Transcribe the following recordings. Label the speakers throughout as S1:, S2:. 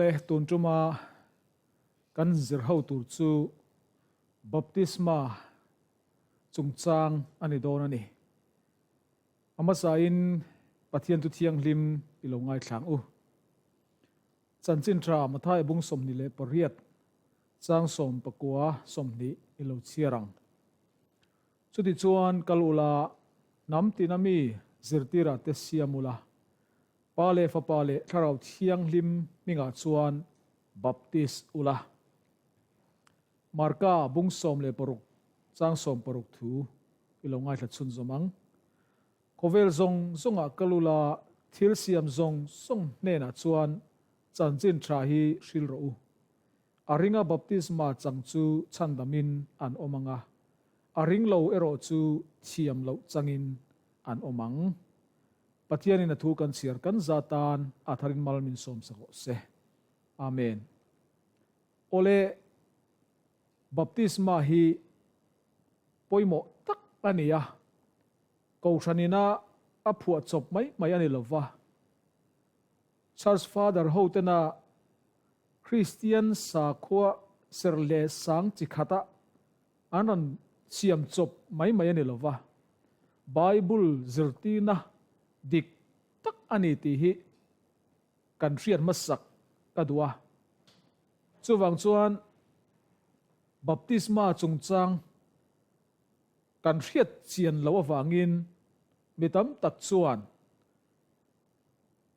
S1: Awle, tun tuma kan zir ho tur chu baptisma chungchang a ni dawn a ni. A hmasain Pathian thu thianghlim i lo ngaithlang u. Chanchin tha Mathai bung 28 chang 19 20 i lo chhiar ang. Chutichuan kal ula hnam tina mi zirtirah te siam ula, Pa leh Fapa leh Thlarau Thianghlim hmingah chuan baptis ula. Marka bung 16 chang 60 thu i lo ngaithla chhun zawm ang. Khawvel zawng zawngah kal ula thil siam zawng zawng hnenah chuan chanchin tha hi hril rawh u. A ringa baptisma chang chu chhandamin an awm ang a, a ring lo erawh chu thiam loh changin an awm ang. Pathianin a thu kan chhiar kan za tan a tharin mal min sawm sak rawh se. Amen. Awle, baptisma hi pawimawh tak a ni a, Kohhranina a phuah chawp mai mai a ni lova, Church Father hotena Kristian sakhua ser leh sang chi khata an rawn siam chawp mai mai a ni lova, Bible zirtirna dik tak a ni tih hi kan hriat hmasak ka duh a. Chuvang chuan baptisma chungchang kan hriat chian loh avangin mi tam tak chuan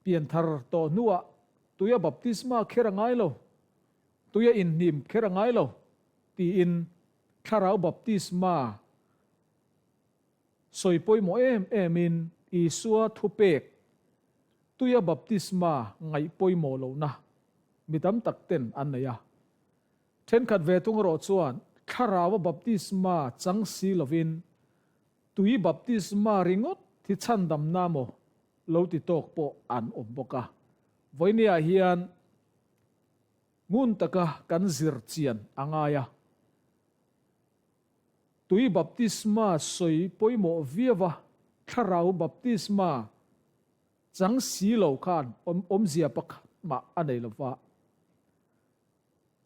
S1: pianthar tawh hnuah tuia baptisma kher a ngai lo, tuia inhnim kher a ngai lo tiin thlarau baptisma sawi pawimawh em emin Isua thupek tuia baptisma ngaih pawimawh lohna mi tam tak ten an nei a. Thenkhat ve tung erawh chuan thlaraua baptisma chang si lovin tui baptisma ringawt hi chhandamna maw lo ti tawk pawh an awm bawk a. Vawinia hian ngun taka kan zir chian a ngai a. Tui baptisma sawi pawimawh viau a, thlarau baptisma chang si lo khan awmzia pakhat mah a nei lo va.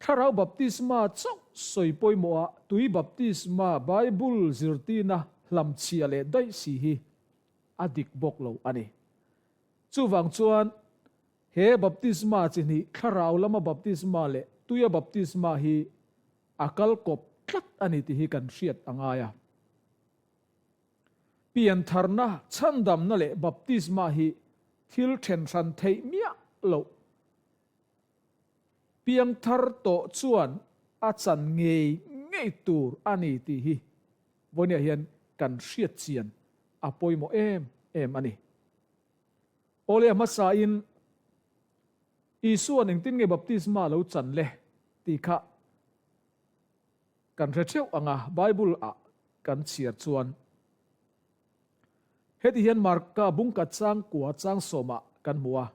S1: Thlarau baptisma chauh sawi pawimawh a, tui baptisma Bible zirtirna hlamchhia leh daih si hi a dik bawk lo a ni. Chuvang chuan he baptisma chi hnih thlarau lama baptisma leh tuia baptisma hi a kal kawp tlat a ni tih hi kan hriat a ngai a. Piantharna, chhandamna leh baptisma hi thil then hran theih miah loh. Piangthar tawh chuan a chan ngei ngei tur a ni tih hi vawinia hian kan hriat chian a pawimawh em em a ni. Awle a hmasain Isua'n engtin nge baptisma lo chan le tih kha kan hre theuh ang a, Bible ah kan chhiar chuan heti hian Marka bungka chang kua chang sawmah kan hmu a,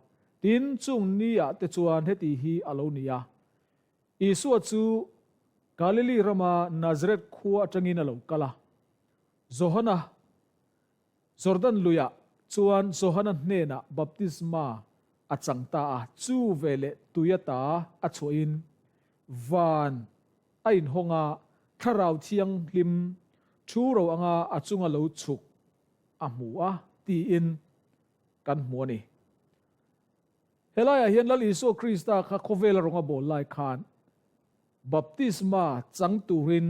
S1: tin chung ni ah te chuan heti hi a lo ni a, Isua chu Galili rama Nazareth khua atangin a lo kal a, Johana Jordan luiah chuan Johana hnenah baptisma a chang ta a, chu veleh tui ata a chhuahin van a inhawng a, Thlarau Thianghlim thu ro anga a chunga lo chhuk a hmu a tiin kan hmu a ni. Helaiah hian Lal Isua Krista kha khawvela rawnga bawl lai khan baptisma chang turin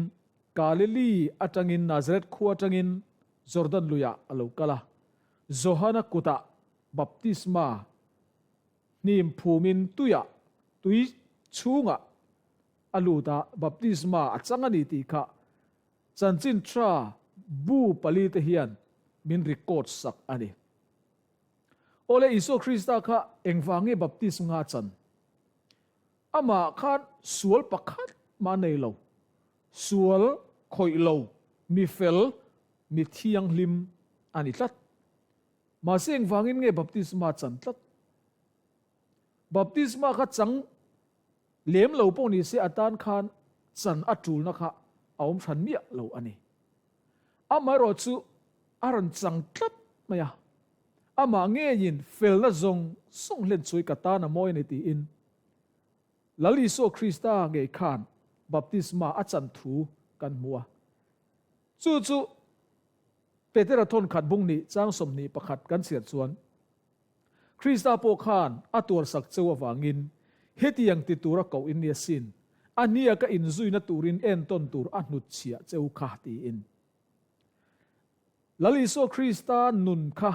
S1: Galili atangin Nazareth khua atangin Jordan luiah a lo kal a, Johana kutah baptisma hnim phumin tuiah tui chhungah a lut a, baptisma a chang a ni tih kha chanchin tha bu palite hian min record sak a ni. Awle Isua Krista kha engvang nge baptism nga chan? Amah khan sual pakhat mah nei lo, sual khawih lo, mi fel, mi thianghlim a ni tlat. Mahse engvangin nge baptisma chan tlat? Baptisma kha chang lem lo pawh ni se atan khan chan a tulna kha a awm hran miah lo a ni. Amaherawh chu a rawn chang tlat mai a, amah ngeiin felna zawng zawng hlen chui ka tan a mawi a ni tiin. Lal Isua Krista ngei khan baptisma a chan thu kan hmu a. Chu chu Petera thawnkhat bung nih chang 21 kan chhiar chuan, Krista pawh khan a tuarsak cheu avangin hetiang ti tura koh in ni asin, a hnia ka inzuina turin entawn tur a hnutchhiah cheu kha tiin. Lal Isua Krista nun kha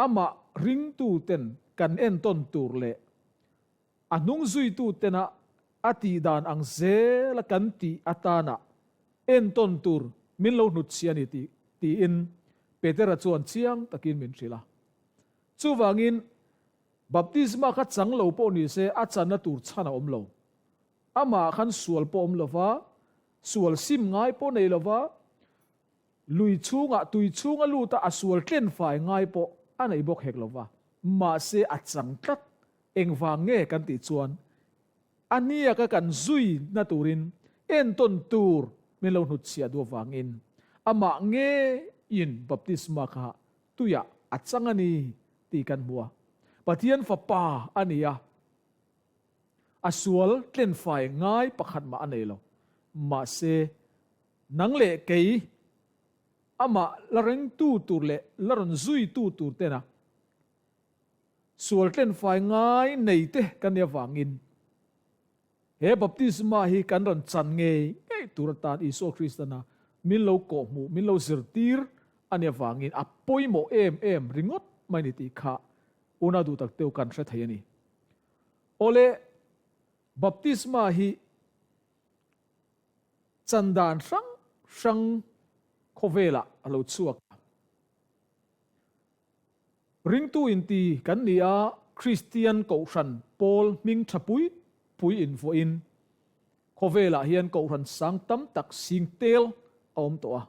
S1: amah ringtuten kan entawn tur leh a hnung zuitutena a tih dan ang zela kan tih atana entawn tur min lo hnutchhiah a ni tih tiin Petera chuan chiang takin min hrilh a. Chuvangin, baptisma kha chang lo pawh ni se a channa tur chhan a awm lo. Amah khan sual pawh awm lova, sual sim ngai pawh nei lova, lui chhungah tui chhunga luta a sual tlen fai ngai pawh a nei bawk hek lova. Mahse a chang tlat engvang nge kan tih chuan a hniaka kan zui na turin entawn tur min lo hnutchhiah duh avangin amah ngeiin baptisma kha tuiah a chang a ni tih kan hmu a. Pathian Fapa a ni a. A sual tlenfai ngai pakhat mah a nei lo. Mahse, nang leh kei amah la rengtu tur leh la rawn zuitu tur tena sual tlenfai ngai nei te kan nih avangin he baptisma hi kan rawn chan ngei ngei tur atan Isua Kristana min lo kawhhmuh, min lo zirtir a nih avangin a pawimawh em em ringawt mai ni tih kha unau duh tak teu kan hre thei a ni. Awle, baptisma hi chan dan hrang hrang khawvelah a lo chhuak a. Ringtu inti kan ni a, Kristian Kohhran pawl hming tha pui pui invuahin khawvelah hian Kohhran sang tam tak sing tel a awm tawh a.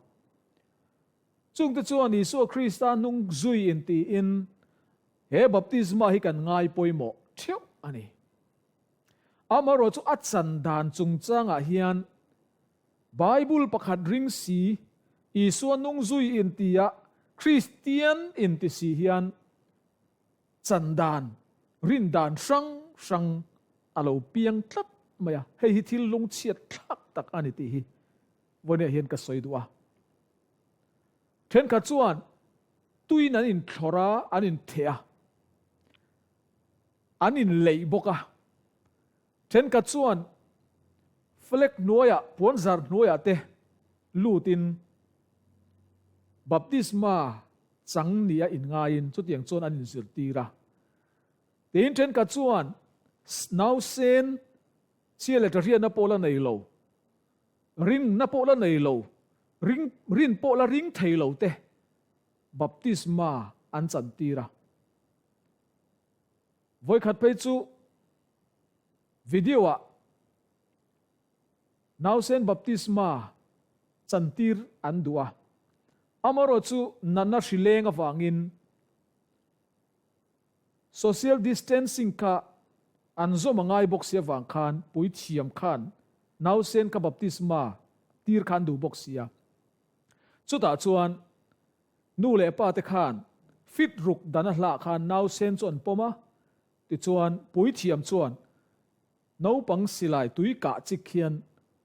S1: Chungte chuan Isua Krista hnung zui intiin He baptisma hi kan ngai pawimawh theuh a ni. Amaherawh chu a chan dan chungchangah hian Bible pakhat ring si, Isua nung zui intia Kristian inti si hian chan dan, rin dan hrang hrang a lo piang tlat mai a. Hei hi thil lungchhiat thlak tak a ni tih hi vawinia hian ka sawi duh a. Thenkhat chuan tuiin an inthlawrh a, an intheh a, an inleih bawk a. Thenkhat chuan flag hnuaiah, puanzar hnuaiah te lutin baptisma chang nia inngaiin chutiang chuan an inzirtir a. Tiin thenkhat chuan nausen chhia leh ṭahriatna pawh la nei lo, Ringna pawh la nei lo, ring, rin pawh la ring thei lo te baptisma an chantir a. Vawikhat phei chu video-ah nausen baptisma chantir an duh a, amaherawh chu natna hri leng avangin Social distancing kha an zawm a ngai bawk si avang khan puithiam khan nausen kha baptisma tir kha an duh bawk si a. Chutah chuan nu leh pa te khan fit ruk dan a hlah khan nausen chu an pawm a, tichuan puithiam chuan naupang silai tui kah chik khian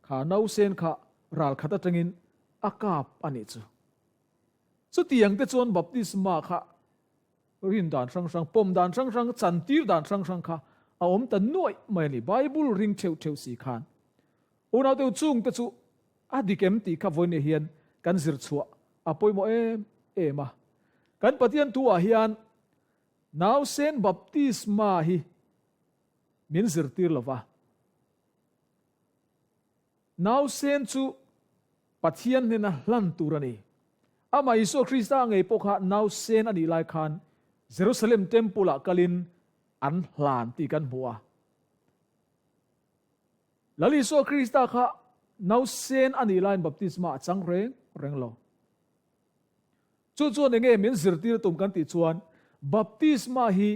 S1: kha nausen kha ral khat atangin a kap a nih chu. Chutiang te chuan baptisma kha Rin dan hrang hrang, pawm dan hrang hrang, chantir dan hrang hrang kha a awm ta nuaih mai a ni. Bible ring theuh theuh si khan unaute chung te chu a dik em tih kha vawiin hian kan zir chhuah a pawimawh em em a. Kan Pathian thu ah hian nausen baptisma hi min zirtir lova. Nausen chu Pathian hnena hlan tur a ni. Amah Isua Krista ngei pawh kha nausen a nih lai khan Jerusalem Temple-ah kalin an hlan tih kan hmu a. Lal Isua Krista kha nausen a nih laiin baptisma a chang reng reng lo. Chu chuan enge min zirtir tum kan tih chuan baptisma hi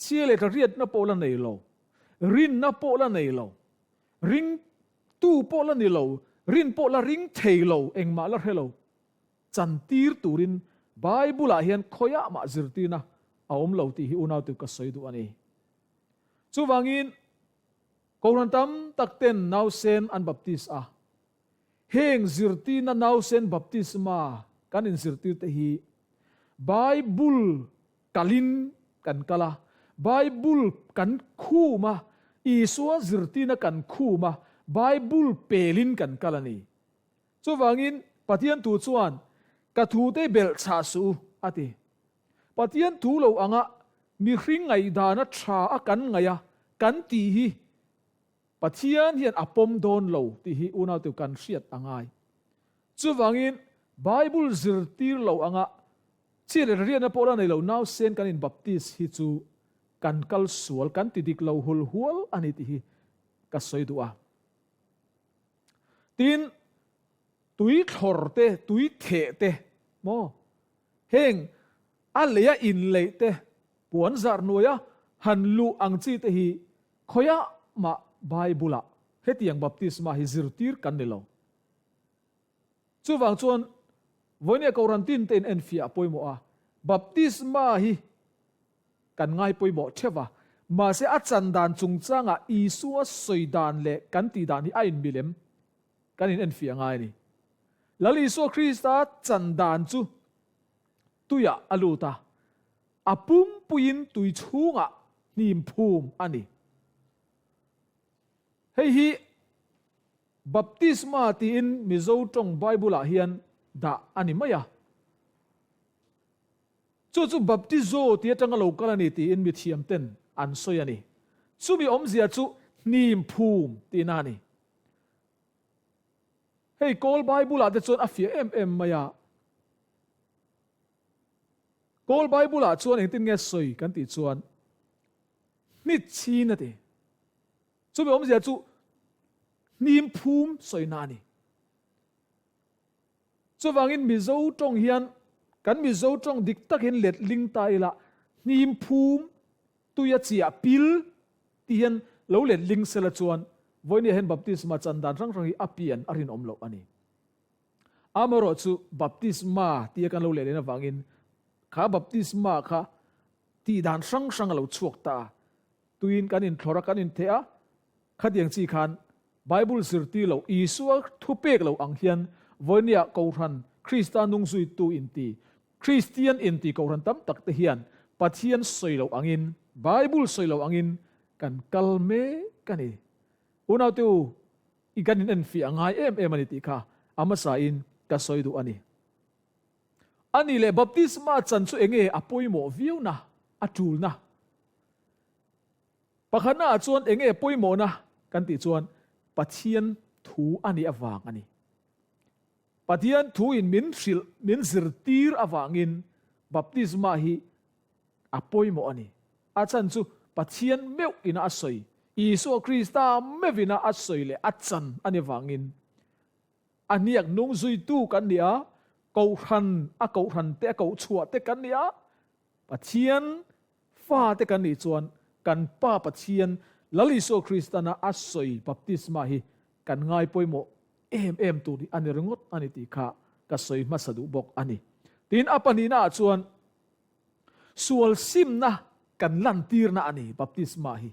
S1: chhia leh tla riatna pawh la nei lo, rinna pawh la nei lo, Ring tu pawh la ni lo, rin pawh la ring thei lo, engmah la hre lo. Chantir turin Bible-ah hian khawiah mah zirtirna a awm lo tih hi unau tu ka sawi duh a ni. Chuvangin. Kohhran tam tak ten nausen an baptis a. Heng zirtirna nausen baptisma kan inzirtir te hi Bible kalin kan kal a, Bible kan khum a, Isua zirtirna kan khum a, Bible pelin kan kal a ni. Chuvangin Pathian thu chuan, Ka thute belh chhah suh u, a ti. Pathian thu lo anga mihring ngaihdana tha a kan ngaih a, kan tih hi Pathian hian a pawm dawn lo tih hi unaute kan hriat a ngai. Chuvangin Bible zirtir lo anga chi leh riatna pawh la nei lo nausen kan inbaptis hi chu kan kal sual, kan ti dik lo hul hual a ni tih hi ka sawi duh a. Tin, tui thlawr te, tui theh te maw heng a leia inleih te, puan zar hnuaia han luh ang chi te hi Khawiah mah Bible-ah hetiang baptisma hi zirtir kan ni lo. Chuvang chuan vawinia Kohhran tin te in enfiah a pawimawh a, baptisma hi kan ngai pawimawh theuh a, mahse a chan dan chungchangah Isua sawi dan leh kan tih dan hi a inmilem kan in enfiah ngai a ni. Lal Isua Krista chan dan chu tuiah a lut a, A pumpuiin tui chhungah hnim phum a ni. Hei hi Baptisma tiin Mizo tawng Bible-ah hian dah a ni mai a. Chu chu baptizo ti atanga lo kal a ni tiin mithiamten an sawi a ni. Chumi awmzia chu hnim phum tihna a ni. Hei Kawl Bible-ah te chuan a fiah em em mai a. Kawl Bible ah chuan engtin nge sawi kan tih chuan hnit chhin a ti. Chumi awmzia chu hnim phum sawina a ni. Chuvangin Mizo tawng hian kan Mizo tawng dik takin let ling ta ila hnim phum tuia chiah pil tih hian lo let ling sela chuan vawinia hian baptisma chan dan hrang hrang hi a pian a rinawm loh a ni. Amaherawh chu baptisma tia kan lo leh leh avangin kha baptisma kha tih dan hrang hrang a lo chhuak ta a. Tuiin kan inthlawrh a, kan intheh a, khatiang chi khan Bible zirtir lo, Isua thupek lo ang hian vawinia Kohhran Krista nungzuitu inti, Kristian inti Kohhran tam tak te hian Pathian sawi lo angin, Bible sawi lo angin kan kal mek a ni. Unaute u, I kan in enfiah a ngai em em a ni tih kha a hmasain ka sawi duh a ni. A nih leh baptisma chan chu enge a pawimawh viauna, a tulna? Pakhatnaah chuan enge pawimawhna kan tih chuan Pathian thu a nih avang a ni. Pathian thu in min hrilh, min zirtir avangin baptisma hi A pawimawh a ni. A chan chu Pathian meuh ina a sawi, Isua Krista meuh ina a sawi leh a chan a ni vangin a hniak nung zuitu kan ni a, Kohhran a Kohhran te a kohchhuah te kan ni a, Pathian fa te kan nih chuan kan Pa Pathian Lal Isua Kristana a sawi baptisma hi kan ngai pawimawh em em tur hi a ni ringawt a ni tih kha ka sawi hmasa duh bawk a ni. Tin, a pahnihnaah chuan Sual simna kan lantirna a ni baptisma hi.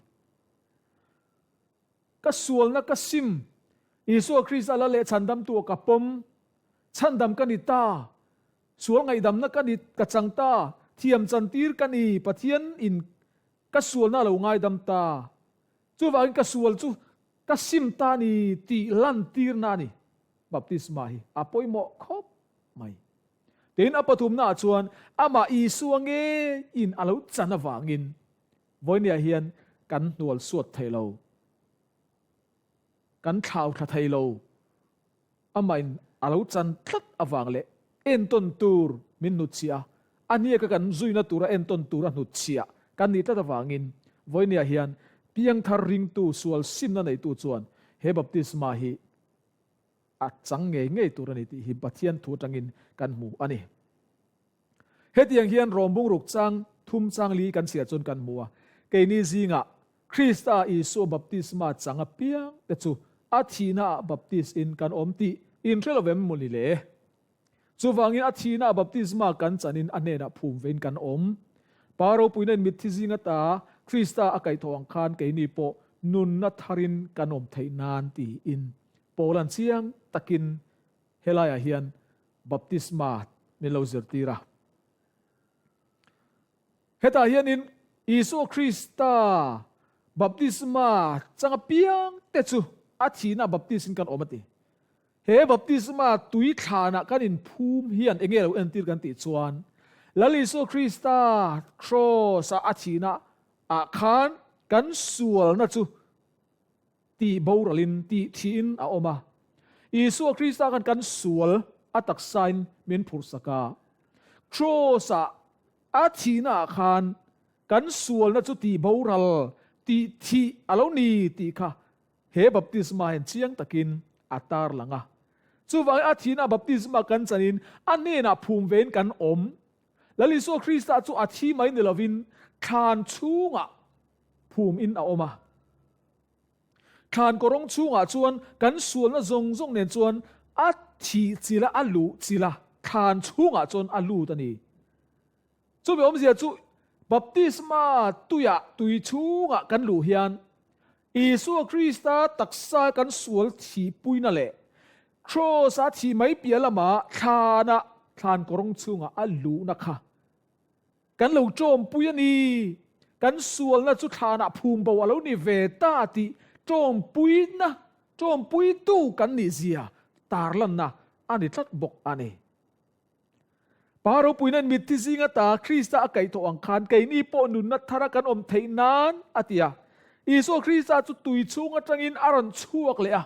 S1: Ka sualna ka sim, Isua Krista la leh chhandamtu a ka pawm, chhandam ka ni ta, sual ngaihdamna ka ni ka chang ta, thiam chantir ka ni, Pathian in ka sualna a lo ngaidam ta, chuvangin ka sual chu ka sim ta a ni tih lantirna a ni baptisma hi a pawimawh khawp mai. Tin, a pathumnaah chuan amah Isua ngeiin a lo chan avangin vawinia hian kan hnual suat thei lo, kan thlau thla thei lo. Amahin a lo chan tlat avang leh entawn tur min hnutchhiah a, a hniaka kan zuina tura entawn tur a hnutchhiah kan nih tlat avangin vawinia hian piangthar ringtu sual simna neitu chuan he baptisma hi A chang ngei ngei tur a ni tih hi Pathian thu atangin kan hmu a ni. Hetiang hian Rom bungruk chang thum chang li kan chhiar chuan kan hmu a, keini zingah Krista Isua baptisma chang apiang te chu a thihnaah baptis in kan awm tih in hre lovem maw ni le? Chuvangin a thihnaah baptisma kan chanin a hnenah phum vein kan awm. Pa ropuina in mitthi zing ata Krista a kaihthawh ang khan keini pawh nunna tharin kan awm theih nan tiin Paula'n chiang takin helaiah hian baptisma min lo zirtir a. Hetah hianin Isua Krista baptisma chang apiang te chu a thihna baptis in kan awm a ti. He baptisma tui thlanah kan inphum hian enge lo entir kan tih chuan Lal Isua Krista kraws-a a thihna ah khan kan sualna chu tih boralin tih thihin a awm a. Isua Krista khan kan sual a taksain min phurhsak a. Kraws-a a thihna ah khan kan sualna chu tih boral tih thih a lo ni tih kha He baptisma hian chiang takin a tar lang a. Chuvangin a thihna baptisma kan chanin a hnenah phum vein kan awm. Lal Isua Krista chu a thi mai ni lovin thlan chhungah phum in a awm a. Thlan kawrawng chhungah chuan kan sualna zawng zawng nen chuan a thih chila a luh chila thlan chhungah chuan a lut a ni. Chumi awmzia chu baptisma tuiah tui chhungah kan luh hian Isua Krista taksa kan sual thihpuina leh Kraws-a thih mai piah lama thlana thlan kawrawng chhungah a luhna kha kan lo tawmpui a ni. Kan sualna chu thlanah phum bo a lo ni ve ta tih tawmpuina tawmpuitu kan nihzia tarlanna a ni tlat bawk a ni. Pa ropuina mitthi zinga ta Krista a kaih tawh ang khan keini pawh nunna thara kan awm theih nan a ti a. Isua Krista chu tui chhung atangin a rawn chhuak leh a.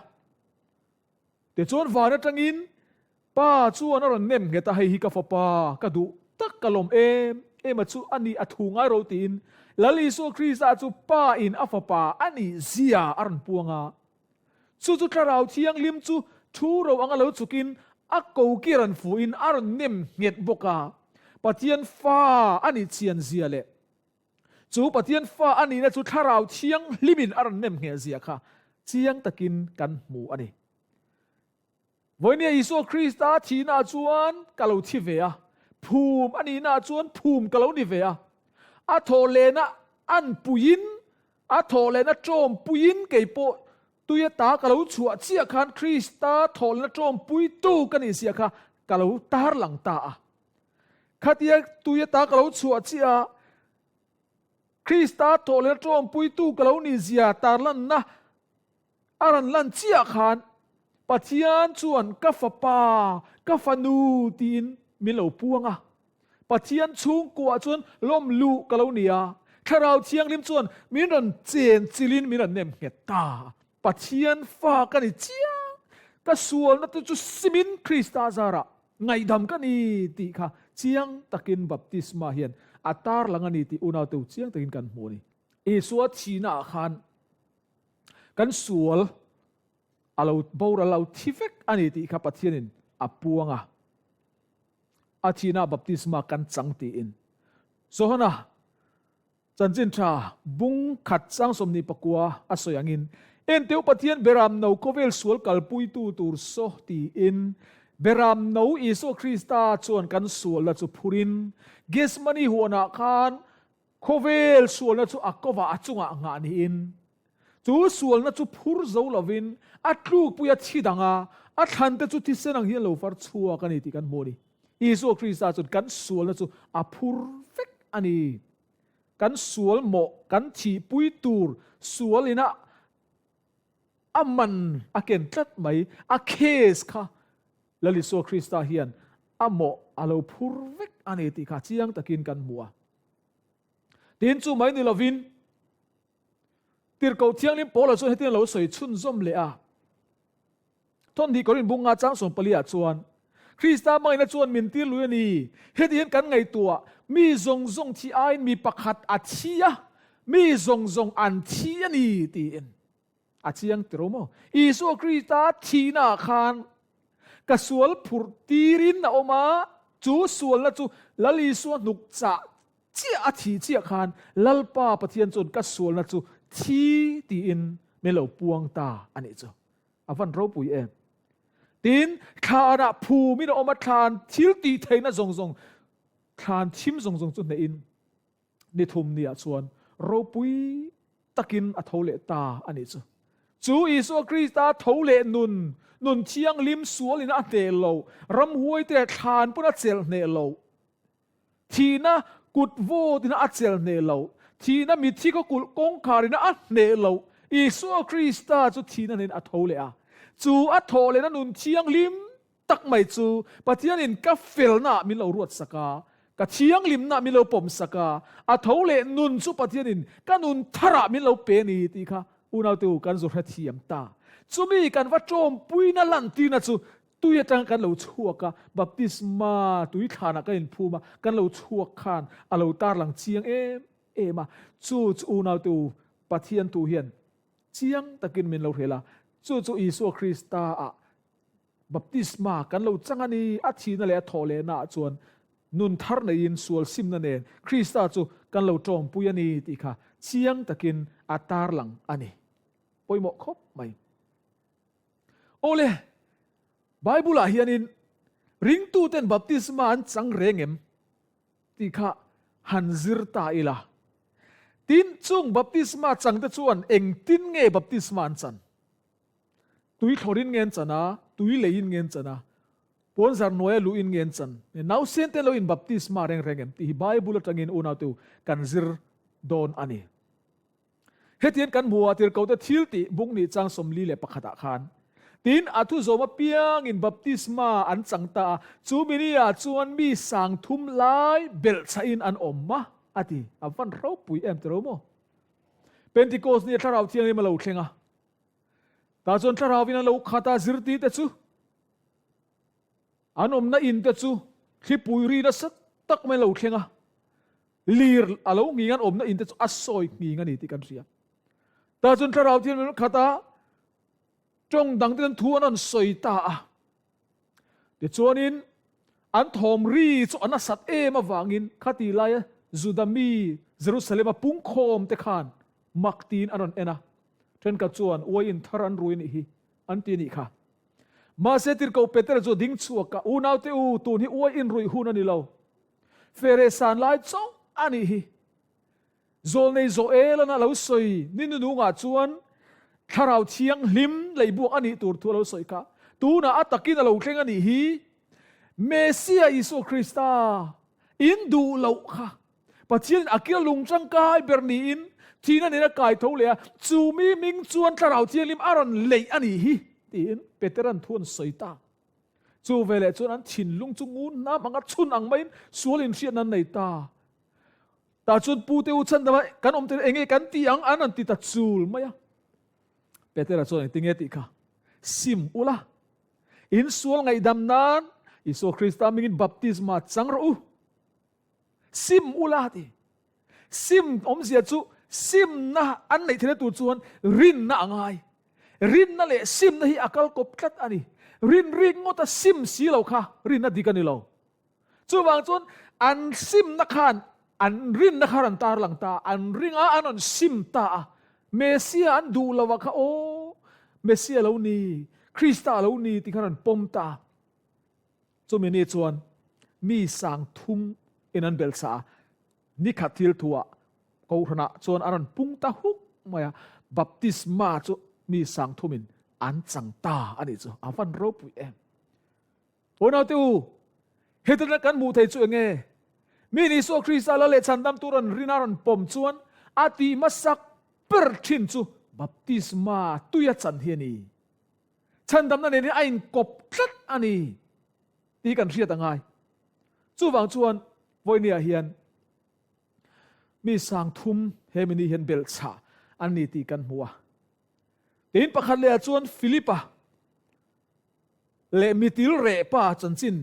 S1: Tichuan van atangin Pa chuan a rawn nem nghet a, hei hi ka fapa, ka duh tak ka lawm em em a chu a ni a thu ngai ro tiin Lal Isua Krista chu Pa in a fapa a nih zia a rawn puang a. Chu chu Thlarau Thianghlim chu thu ro anga lo chukin a ko ki rawn fuhin a rawn nem nghet bawk a. Pathian fa a nih chian zia leh chu Pathian fa a nihna chu Thlarau Thianghlimin a rawn nem ngheh zia kha chiang takin kan hmu a ni. Vawinia Isua Krista thihnaah chuan ka lo thi ve a, phum a nihnaah chuan phum ka lo ni ve a. A thawhlehna an puiin, a thawhlehna tawmpuiin kei pawh tui ata ka lo chhuah chiah khan Krista thawhlehna tawmpuitu ka nih zia kha ka lo tarlang ta a. Khatia tui ata ka lo chhuah chiah a, Krista thawhlehna tawmpuitu ka lo nih zia tarlanna A rawn lan chiah khan Pathian chuan ka fapa, ka fanu tiin min lo puang a. Pathian chhungkuah chuan lawm luh ka lo ni a, Thlarau Thianghlim chuan min rawn chen chilhin min rawn nem nghet ta. Pathian fa ka ni chiang, ka sualna te chu simin Krista zarah ngaihdam ka ni tih kha chiang takin baptisma hian a tarlang a ni tih unaute chiang takin kan hmu a ni. Isua thihnaah khan Kan sual a lo boral lo thi vek a ni tih kha Pathianin a puang a. A thihna baptisma kan chang tiin. Johana chanchin tha bung khat chang 24 a sawi angin, Enteu Pathian beram no khawvel sual kalpuitu tur saw tiin beram no Isua Krista chuan kan sualna chu phurin Gethsemane huanah khan Khawvel sualna chu a kovah a chungah nghah niin, chu sualna chu phur zo lovin a tlukpui a thi dang a, a thlante chu thisen ang hian lo far chhuak a ni tih kan hmu a ni. Isua Krista chuan kan sualna chu a phur vek a ni. Kan sual mawh, kan thihpui tur sual ina a man a ken tlat mai, a case kha Lal Isua Krista hian a mawh a lo phur vek a ni tih kha chiang takin kan hmu a. Tin chu mai ni lovin Tirhkoh Thianghlim Paula chuan hetiang lo sawi chhunzawm leh a. Thawmhnih Korin bunga chang 14 ah chuan Krista hmangaihna chuan min tir lui a ni. Heti hian kan ngaihtuah, mi zawng zawng thi aiin mi pakhat a thi a, mi zawng zawng an thi a ni tiin. A chiang tiro maw? Isua Krista thihnaah khan ka sual phurh tirin a awm a, chu sualna chu Lal Isua hnuk chah chiah a thih chiah khan Lalpa Pathian chuan ka sualna chu thi tiin min lo puang ta a nih chu. A van ropui em. Tin, thlanah phumin a awm a, thlan thil tih theihna zawng zawng, thlan thim zawng zawng chu hnehin ni thum niah chuan ropui. takin a tho leh ta a nih chu. Chu Isua Krista tho leh nun, nun thianghlim sualin a hneh loh, ramhuaite thlan pawn a chelh hneh loh, thihna kut vawtin a chelh hneh loh, thihna mitthi khaw kulh kawngkharin a hneh loh, Isua Krista chu thihna nen a tho leh a. Chu a thawh lehna nun thianghlim tak mai chu Pathianin ka felnaah min lo ruatsak a, ka thianghlimnaah min lo pawmsak a, a tho leh nun chu Pathianin ka nun tharah min lo pe a ni tih kha unaute u kan zu hrethiam ta. Chumi kan va tawmpuina lantirna chu tui atanga kan lo chhuak a, baptisma tui thlanah kan inphum a, kan lo chhuak khan a lo tarlang chiang em em a. Chu chu unaute u Pathian tu hian chiang takin min lo hrel a, chu chu Isua Krista-ah Baptisma kan lo chang a ni, a thihna leh a thawh lehnaah chuan nun thar neiin sual simna nen Krista chu kan lo tawmpui a ni tih kha chiang takin a tarlang a ni. Pawimawh khawp mai. Awle, Bible-ah hianin ringtuten baptisma an chang reng em tih kha han zir ta ila. Tin, chung baptisma changte chuan engtin nge baptisma an chan? Tui thlawrin nge an chan a, tui leiin nge an chan a, puanzar hnuaia luhin nge an chan? Nausen te lo in baptisma reng reng em tih hi Bible atangin unaute kan zir dawn a ni. Hetiang kan hmu a, Tirhkohte thil tih buk nih chang 41 ah khan, Tin, a thu zawm apiangin baptisma an chang ta a, chu mini ah chuan mi 3000 lai belhchhahin an awm a, a ti. A van ropui em tiro maw? Pentecost ni a Thlarau Thianghlim a lo thleng a. Tah chuan Thlarauvin an lo khat a, zirtirte chu an awmna in te chu thlipui ri nasa tak mai lo thleng a, lir a lo nghing an awmna in te chu a sawi nghing a ni tih kan hria. Tah chuan Thlarau Thianghlim an khat a, tawng dang te chuan thu an rawn sawi ta a. Tichuanin an thawm ri chu a nasat em avangin khati laia Juda mi Jerusalem-a pungkhawm te khan mak tiin an rawn en a. Thenkhat chuan, Uaiin thar an rui a nih hi, an ti a nih kha. Mahse Tirhkoh Petera chu a ding chhuak a, Unaute u, tun hi uaiin ruih hun a ni lo. Fere san lai chauh a nih hi. Zawlnei Joel-an a lo sawi ni nunungah chuan Thlarau Thianghlim leibuak a nih tur thu a lo sawi kha. Tunah a takin a lo thleng a nih hi. Messiah Isua Krista in duh loh kha Pathianin a kil lung tangkai ber niin thihna nen a kai tho leh a, chu mi hming chuan Thlarau Thianghlim a rawn leih a nih hi, tiin Petera'n thu an sawi ta. Chu veleh chuan an thinlung chu ngun hnam anga chhun ang maiin sual inhriatna an nei ta. Tah chuan Pu te u chhandam a kan awm te enge kan ti ang an rawn ti ta chul mai a. Petera chuan engtin nge tih kha sim ula in sual ngaihdam nan Isua Krista mingin baptisma chang rawh u. Sim ula ti. Sim awmzia chu simna an neih theihna tur chuan rinna a ngai. Rinna leh simna hi a kal kawp tlat a ni. Rin rik ngawta sim si lo kha rinna dik a ni lo. Chuvang chuan an simna khan an rinna kha rawn tarlang ta a, an ring a, an rawn sim ta a. Messiah an duh lo a kha aw, Messiah lo ni, Krista lo ni tih kha rawn pawm ta a. Chumi ni chuan mi 3000 in an belh sa a, nikhat thil thuah Kohhranah chuan a rawn pung ta huk mai a, baptisma chu mi 3000 in an chang ta a nih chu, a van ropui em. Unaute u, hetina kan hmuh thei chu enge? Mi Isua Krista la leh chhandam tur an rin a rawn pawm chuan a tih hmasak ber thin chu baptisma tuia chan hi a ni. Chhandamna nen hian a inkawp tlat a ni tih kan hriat a ngai. Chuvang chuan vawinia hian mi 3000 he mini hian belhchhah an ni tih kan hmu a. Tin pakhat lehah chuan Philipa leh mitil reh pa chanchin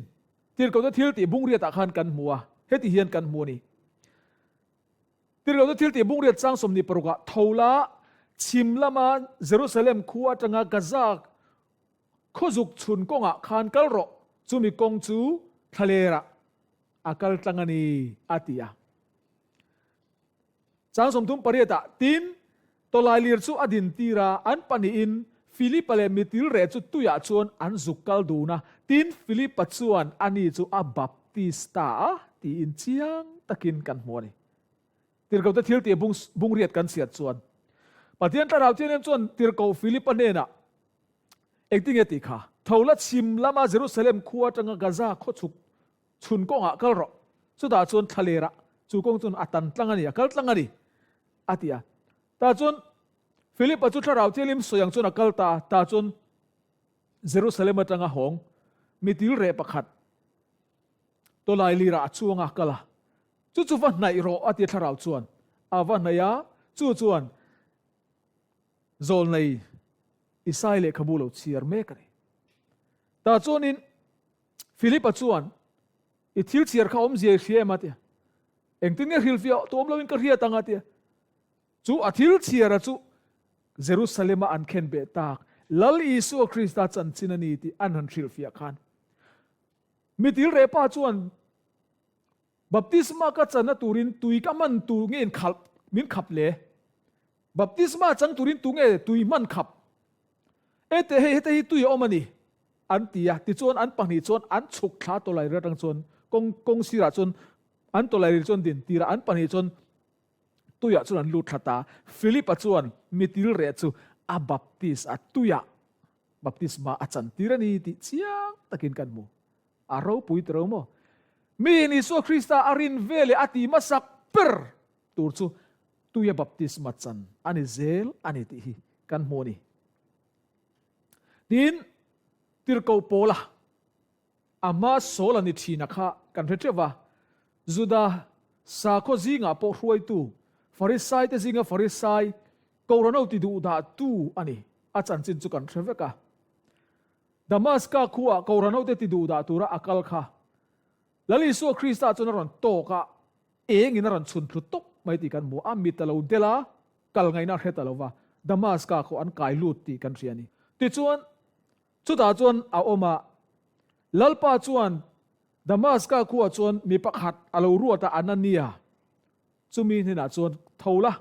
S1: Tirhkohna thil tih bungriatah khan kan hmu a, heti hian kan hmu a ni. Tirhkohna thil tih bungriat chang 26 ah tho la chhim lama Jerusalem khua atanga Gaza khawzuk chhun kawngah khan kal rawh, chumi kawng chu thlalerah a kal tlang a ni, a ti a. Chang 38 ah, Tin, tawlailir chu a din tir a, an pahnihin Philipa leh mitil reh chu tuiah chuan an zuk kal dun a, tin, Philipa chuan ani chu a baptis ta a, tiin chiang takin kan hmu a ni. Tirhkohte thil tih bung bungriat kan chhiat chuan. Pathian Thlarau Thianghlim chuan Tirhkoh Philipa hnenah engtin nge tih kha? Tho la chhim lama Jerusalem khua atanga Gaza khaw chhuk chhun kawngah kal rawh. Chutah chuan thlalerah chu kawng chuan a tan tlang a ni, a kal tlang a ni, a ti a. Tah chuan Philipa chu Thlarau Thianghlim sawi ang chuan a kal ta a, tah chuan Jerusalem atanga hawng mitil reh pakhat tawlai lirah a chuang a kal a. Chu chu va hnaih rawh a ti a Thlarau chuan a va hnaih a, chu chuan Zawlnei Isai lehkhabu lo chhiar mek a ni. Tah chuanin Philipa chuan, I thil chhiar kha awmzia i hria em? a ti a. Engtin nge hrilhfiah tu awm loin ka hriat ang? a ti a. Chu a thil chhiara chu Jerusalem-a an khen beh tak Lal Isua Krista chanchin a ni tih an han hrilhfiah khan mitil reh pa chuan Baptisma ka channa turin tui ka hman tu nge in khalh min khap le? Baptisma chang turin tu nge tui hman khap? Ete hei hete hi tui a awm a ni, an ti a. Tichuan an pahnih chuan an chhuk thla tawlairil atang chuan kawng kawng sirah chuan an tawlairil chuan din tirah an pahnih chuan tuiah chuan an lut thla ta. Philip-a chuan mitil reh chu a baptis a, tuiah baptisma a chantir a ni tih chiang takin kan hmu. A ropui tiro maw? Miin Isua Krista a rin ve leh a ti hmasak ber tur chu tuia baptisma chan a ni zel a ni tih hi kan hmu a ni. Tin, Tirhkoh Paula a hma Saul a ni thina kha kan hre teuh va, Juda sakhaw zingah pawh hruaitu, Farisaite zinga Farisai, Kohhranho ti duhdahtu a ni. A chanchin chu kan hre vek a. Damaska khuaah Kohhranhote ti duhdah tura a kal kha Lal Isua Krista chuan a rawn tawk a, engin a rawn chhun thlu tawp mai tih kan hmu. A mit a lo del a, kal ngaihna a hre ta lo va, Damaska khaw an kai lut tih kan hria a ni. Tichuan, chutah chuan a awm a, Lalpa chuan Damaska khuaah chuan mi pakhat a lo ruat a, Anania, chumi hnenah chuan tho la.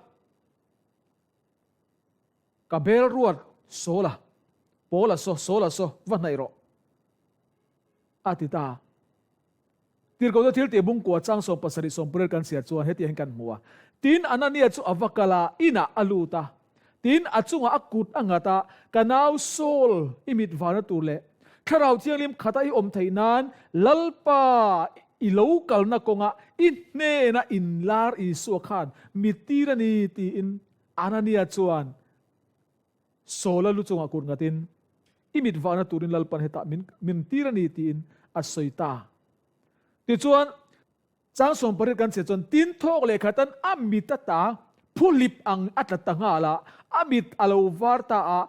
S1: Ka bel ruat Saul a, Paul a saw, Saul a saw, va hnaih rawh, a ti ta. Tirhkohna thil tih bungkua chang 70 sawmpariat kan chhiar chuan hetiang hian kan hmu a, Tin, Anania chu a va kal a, inah a lut a. Tin, a chungah a kut a nghat a, Ka nau Saul, i mit vana tur leh Thlarau Thianghlim khata i awm theih nan Lalpa i lo kalna kawngah i hnena inlar Isua khan mit tir a ni, tiin Anania chuan Saula lu chungah kut ngatin, I mit vahna turin Lalpan hetah min min tir a ni tiin a sawi ta. Tichuan, chang 18 kan chhiat chuan tin thawk leh khatan a mit ata phuhlip ang a tla ta nghal a, a mit a lo var ta a,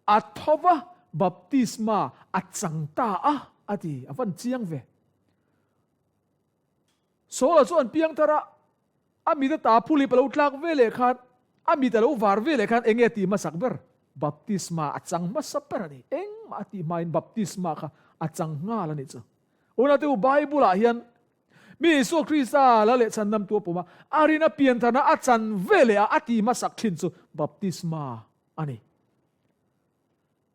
S1: a tho va, baptisma a chang ta a, a ti. A van chiang ve. Saula chu an piang thar a, a mit ata phulip a lo tlak ve leh khan, a mit a lo var ve leh khan eng nge tih hmasak ber? Baptisma a chang hmasa ber a ni. Engmah a tih hmain baptisma kha a chang nghal a nih chu. Unate u, Bible-ah hian mi Isua Krista la leh chhandamtu a pawm a, a rin a pian tharna a chan ve leh a, a tih hmasak thin chu baptisma a ni.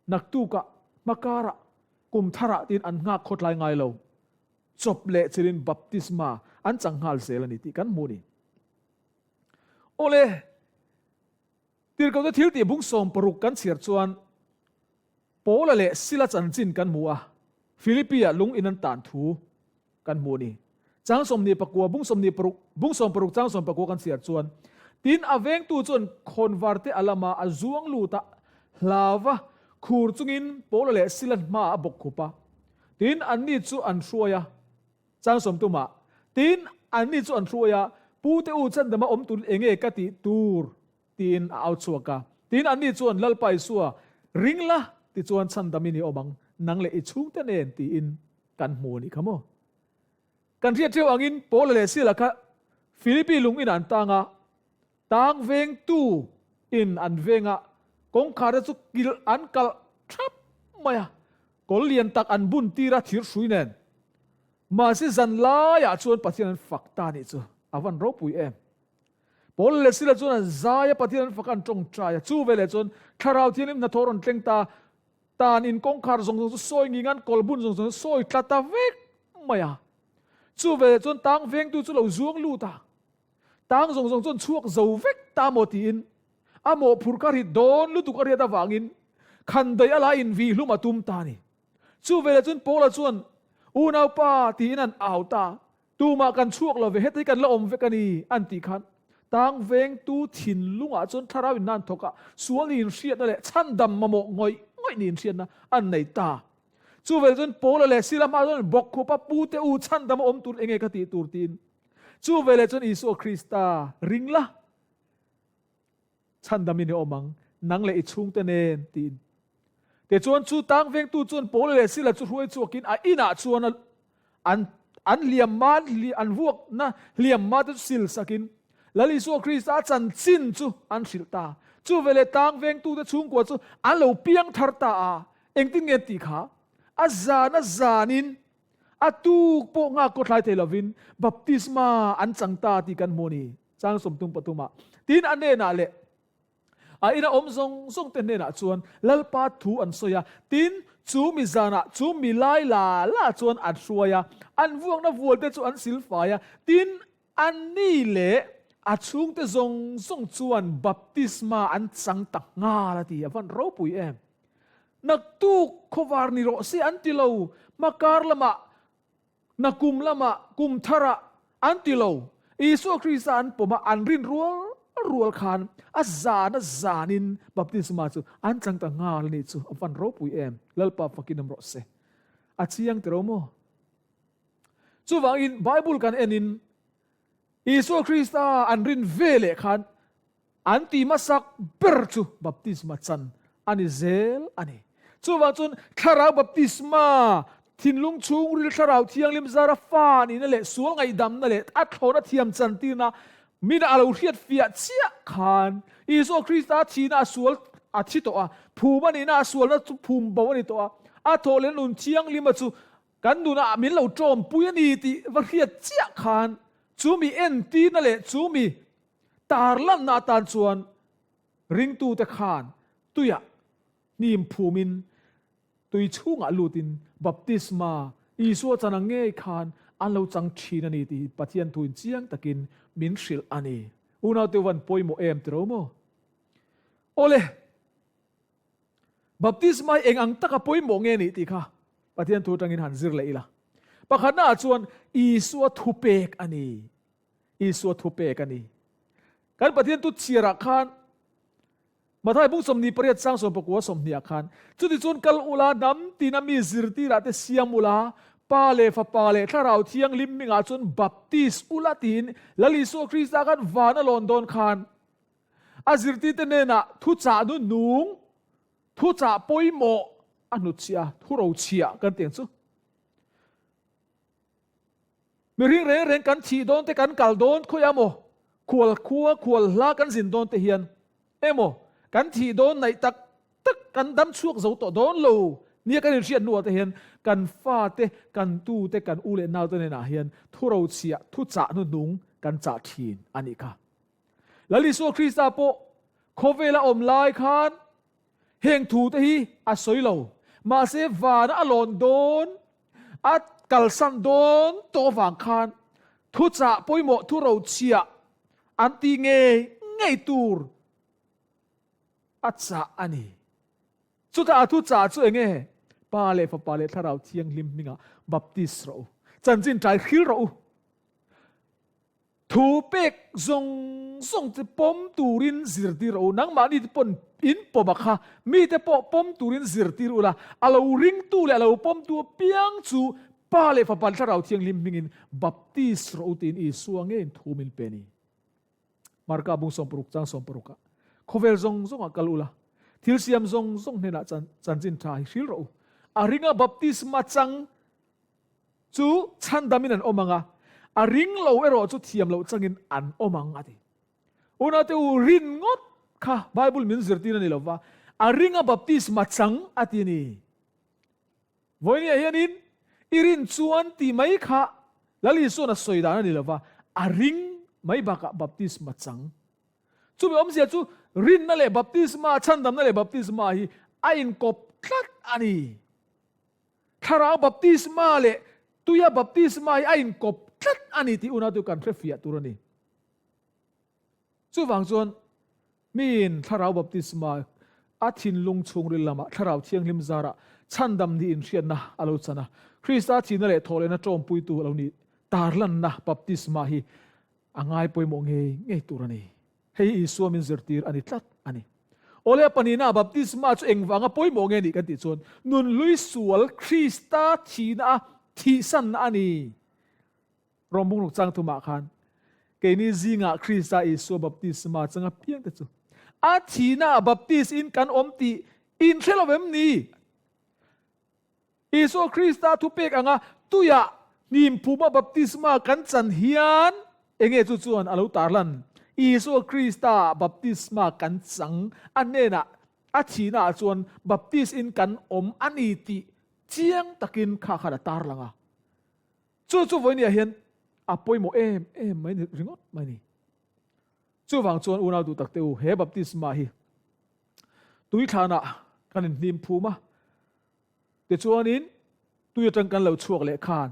S1: Naktukah, hmakarah, kum tharah tiin an nghak khawtlai ngai lo. Chawp leh chilin baptisma an chang nghal zel a ni tih kan hmu a ni. Awle, Tirhkohna thil tih bung 60 kan chhiar chuan Paula leh Sila chanchin kan hmu a, Philippi-ah lung in an tan thu kan hmu a ni. Chang 29, bung 26, bung 60 chang 19 kan chhiar chuan, Tin, a vengtu chuan khawnvarte a lama a zuang lut a, hlauva khur chungin Paula leh Sila hmaah a bawk khup a. Tin, anni chu an hruai a, chang 30 ah, Tin, anni chu an hruai a, Pute u chandama awm turin enge ka tih tur? tiin a au chhuak a. Tin, anni chuan Lalpa Isua, ring la, tichuan chhandamin i awm ang, nang leh i chhungte nen, tiin kan hmu a nih kha maw? Kan hriat theuh angin Paula leh Sila kha Philippi lung in an tang a, tang vengtu in an veng a, kawngkhar te chu kilh an kalh thap mai a, kawl lian tak an bun tir a thir hrui nen. Mahse zan laiah chuan Pathian an fak ta nih chu a van ropui em. Paula leh Sila chuan an zai a, Pathian an fak a, an tawngtai a, chu veleh chuan Thlarau Thianghlim hnathawh rawn tleng ta Tan in kawngkhar zawng zawng chu sawi nging an kawl bun zawng zawng chu sawi tla ta vek mai a. Chu veleh chuan tang vengtu chu lo zuang lut a. Tang zawng zawng chuan chhuak zo vek ta maw tiin. A mawhphurh kha rit dawn lutuk a riat avangin khandaih a la invihlum a tum ta a ni. Chu veleh chuan Paula chuan, Unaupa, tiin an au ta. Tumah kan chhuak lo ve, heta hi kan la awm vek a ni, an tih khan tang vengtu thinlungah chuan thlarau inna an thawk a, sual ni inhriatna leh chhandam mamawh ngawih ngawih ni inhriatna an nei ta. Chu veleh chuan Paula leh Sila hmaah chuan bawkkhupa pute u chhandam a awm tur enge ka tih tur tiin chu veleh chuan Isua Krista ring la, Chhandam in i awm ang, nang leh i chhungte nen, tiin. Tichuan chu tang vengtu chuan Paula leh Sila chu hruai chhuakin a inah chuan an an hliam ma an vuakna hliam ma te chu sil sakin Lal Isua Krista a chanchin chu an hrilh ta. Chu veleh tang vengtute chhungkua chu an lo piang thar ta a, engtin nge an tih kha? A zan a zanin a tuk pawh nghak kaw thlai thei lovin baptisma an chang ta tih kan hmu a ni. Chang sawmtum pathumah tin a hnenah leh a ina awm zawng zawng te hnenah chuan Lalpa thu an sawi a, tin chu mi zanah chu mi lai la la chuan an hruai a, an vuakna vual te chu an silfai a, tin an ni leh a chhungte zawng zawng chuan baptisma an chang ta nghal a ti, a van ropui em. Naktuk khawvar ni rawh se an ti lo, hmakar lamah Na kum lamah, kum tharah an ti lo. Isua Krista an pawm a, an rin rual rual khan a zan a zanin baptisma chu an chang ta nghal a nih chu. A van ropui em! Lalpa fakin awm rawh se. A chiang tiro maw? Chuvangin Bible kan enin Isua Krista an rin ve leh khan An ti hmasak ber chu baptisma chan a ni zel a ni. Chuvang chuan thlarau baptisma, thinlung chhungril thlarau thianghlim zara fa nihna leh sual ngaihdamna leh a thlawhna thiam chantirna mina a lo hriat fiah chiah khan Isua Krista thihna a sual a thi tawh a, phum a nihna a sualna chu phum bo a ni tawh a, a thawh leh nun thianghlima chu kan nunah min lo tawmpui a ni tih va hriat chiah khan chu mi entirna leh chu mi Tarlanna atan chuan ringtute khan tuiah hnim phumin tui chhungah lutin baptisma Isua chan ang ngei khan an lo chang thin a ni tih Pathian thuin chiang takin min hrilh a ni. Unaute u van pawimawh em tiro maw? Awle, baptisma hi eng ang taka pawimawh nge nih tih kha Pathian thu atangin han zir leh ila. Pakhatnaah chuan Isua thupek a ni. Isua thupek a ni. Kan Pathian tu chhiarah khan Mathai bung 28 sang 19 20 ah khan chutichuan kal ula hnam tina mi zirtirah te siam ula Pa leh Fapa leh Thlarau Thianghlim hmingah chuan baptis ula tiin Lal Isua Krista khan van a lawn dawn khan a zirtirte hnenah thuchah nu nung thuchah pawimawh a hnutchhiah a thurochhiah kan tih ang chu. Mihring reng reng kan thih dawn te kan kal dawn khawiah emaw khual khua khual hla kan zin dawn te hian emaw kan thih dawn naih tak tak kan dam chhuak zo tawh dawn lo nia kan inhriat hnuah te hian kan fate kan tute kan u leh naute nenah hian thurochhiah thuchah hnuhnung kan chah thin a nih kha. Lal Isua Krista pawh khawvela awm lai khan Heng thu te hi a sawi lo. Mahse vana a lawn dawn, a kalsan dawn tawh avang khan thuchah pawimawh thu rochhiah an tih ngei ngei tur a chah a ni. Chutah a thuchah chu eng nge? Pa leh Fapa leh Thlarau Thianghlim hmingah baptis rawh u, chanchin tlai hril rawh u. Thu pek zawng zawng te pawm turin zirtir rawh u, nangmahni te pawn in pawm a kha, mite pawh pawm turin zirtir ula, a lo ringtu leh a lo pawmtu apiang chu Pa leh Fapa leh Thlarau Thianghlim hmingin baptis rawh u tiin Isua ngeiin thu min pe a ni. Marka bung 60 chang 60 ah, Khawvel zawng zawngah kal ula, thil siam zawng zawng hnenah chanchin tha hi hril rawh u, a ringa baptisma chang Chu chhandamin an awm ang a, a ring lo erawh chu thiam loh changin an awm ang a ti. Unaute u, rin ngawt kha Bible min zirtir a ni lo va, a ringa baptisma chang a ti a ni. Vawinia hianin i rin chuan tih mai kha Lal Isua'n a sawi dan a ni lo va, a ring mai bakah baptisma chang. Chumi awmzia chu rinna leh baptisma, chhandamna leh baptisma hi a inkawp tlat a ni. Thlarau baptisma leh tuia baptisma hi a inkawp tlat a ni tih unau chu kan hrefiah tur a ni. Chuvang chuan. Miin Thlarau Baptisma a thinlung chhungril lamah Thlarau Thianghlim zarah chhandam nih inhriatna a lo chan a. Krista thihna leh thawhlehna tawmpuitu a lo nih tarlanna baptisma hi a ngai pawimawh ngei ngei tur a ni. Hei hi Isua min zirtir a ni tlat a ni. Awle a pahnihna baptisma chu engvanga pawimawh nge nih kan tih chuan nunhlui sual Krista thihna a thihsanna a ni. Rawmbung ruk chang thumah khan keini zingah Krista Isua baptisma changa piang te chu a thihna ah baptis in kan awm tih in hre lo em ni? Isua Krista thupek anga tuiah hnimphuma baptisma kan chan hian enge chu chuan a lo tarlan? Isua Krista baptisma kan chang a hnenah a thihna ah chuan baptis in kan awm a ni tih chiang takin kha khan a tarlang a. Chu chu vawinia hian a pawimawh em em mai ni ringawt mai ni. Chuvang chuan unau duh tak te u, he baptisma hi tuithlanah kan inhnim phum a, tichuanin tui atang kan lo chhuak leh khan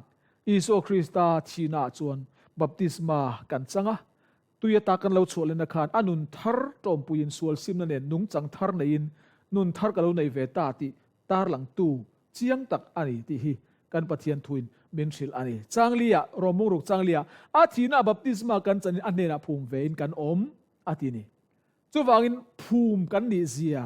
S1: Isua Krista thihnaah chuan baptisma kan chang a, tui ata kan lo chhuah lehna khan a nun thar tawmpuiin sual simna nen nungchang thar neiin nun thar ka lo nei ve ta tih tarlangtu chiang tak a ni tih hi kan Pathian thuin min hrilh a ni. Changlia, Rawmung ruk Changlia, a thihna baptisma kan chanin a hnenah phum vein kan awm a ti ni. Chuvangin phum kan nih zia,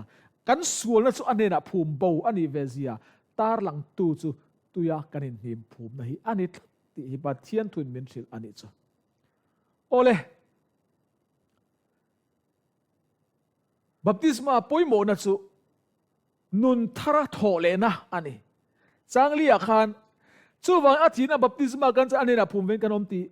S1: kan sualna chu a hnenah phum bo a nih ve zia tarlangtu chu tuia kan inhnim phumna hi a ni tlat tih hi Pathian thuin min hrilh a nih chu. Awle, baptisma pawimawhna chu Nun thara thawh lehna a ni. Changli-ah khan, Chuvang a thihna baptisma kan chan a hnenah phum vein kan awm tih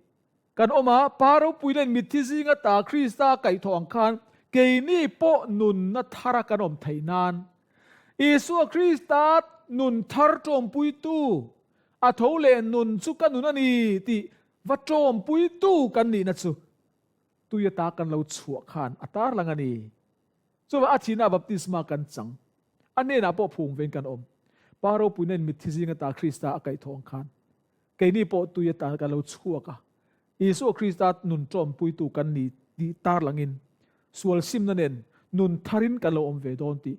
S1: kan awm a, Pa ropui nen mitthi zinga ta Krista kaihthawh ang khan keini pawh nunna thara kan awm theih nan Isua Krista nun thar tawmpuitu, a tho leh nun chu ka nun a ni tih va tawmpuitu kan nihna chu tui ata kan lo chhuah khan a tarlang a ni. Chuvah a thihna baptisma kan chang. A hnenah pawh phung vein kan awm. Pa ropuina in mitthi zing ata Krista a kaihthawh ang khan keini pawh tui atan kan lo chhuak a. Isua Krista nun tawmpuitu kan ni tih tarlangin sual simna nen nun tharin kan lo awm ve dawn tih